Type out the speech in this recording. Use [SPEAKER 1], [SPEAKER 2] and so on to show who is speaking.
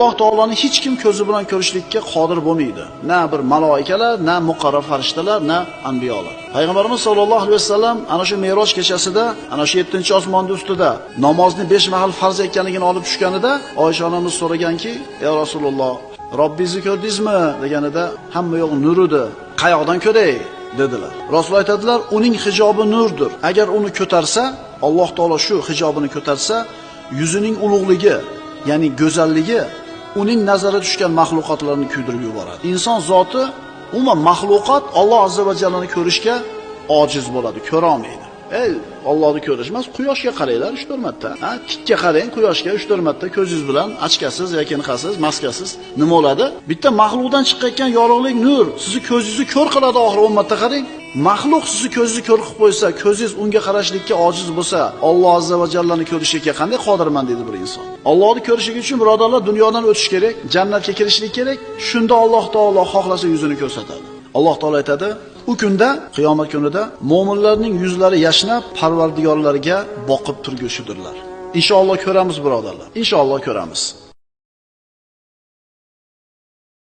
[SPEAKER 1] Alloh taoloni hech kim ko'zi bilan ko'rishlikka qodir bo'lmaydi. Na bir maloikalar, na muqarrab farishtalar, na anbiyolar. Payg'ambarimiz sollallohu alayhi vasallam ana shu Me'roj kechasida, ana shu 7-osmonning ustida namozni 5 mahal farz ekanligini olib tushganida Oysha onamiz so'raganki: "Ey Rasululloh, Robbingizni ko'rdingizmi?" deganida, "Hamma yo'q nur edi. Qayoqdan ko'ray?" dedilar. Rasul aytadilar: "Uning hijobi nurdir. Agar uni ko'tarsa, Alloh taolo shu hijobini ko'tarsa, yuzining ulug'ligi, ya'ni go'zalligi uning nazari tushgan maxluqotlarni kuydirib yuboradi. Inson zoti, umuman maxluqot Alloh azza va jallani ko'rishga ojiz bo'ladi, ko'ra olmaydi. Ey, Allohni ko'rish emas, quyoshga qaranglar 3-4 marta. Ha, tikka qarang quyoshga 3-4 marta ko'zingiz bilan, ochkasiz yoki niqasiz, maskasiz nima bo'ladi? Bitta maxluqdan chiqayotgan yorug'lik nur sizni ko'zingizni ko'r qiladi oxiri 10 marta qarang. Maxluq sizni ko'zingizni ko'r qilib qo'ysa, ko'zingiz unga qarashlikka ojiz bo'lsa, Alloh azza va jallani ko'rishga qanday qodirman dedi bir inson. Allohni ko'rishligi uchun birodarlar dunyodan o'tish kerak, jannatga kirishlik kerak. Shunda Alloh taolo xohlasa yuzini ko'rsatadi. Alloh taolo aytadi: "U kunda, qiyomat kunida mo'minlarning yuzlari yashnab, Parvardigorlariga boqib turgushidirlar." Inshaalloh ko'ramiz birodarlar. Inshaalloh ko'ramiz.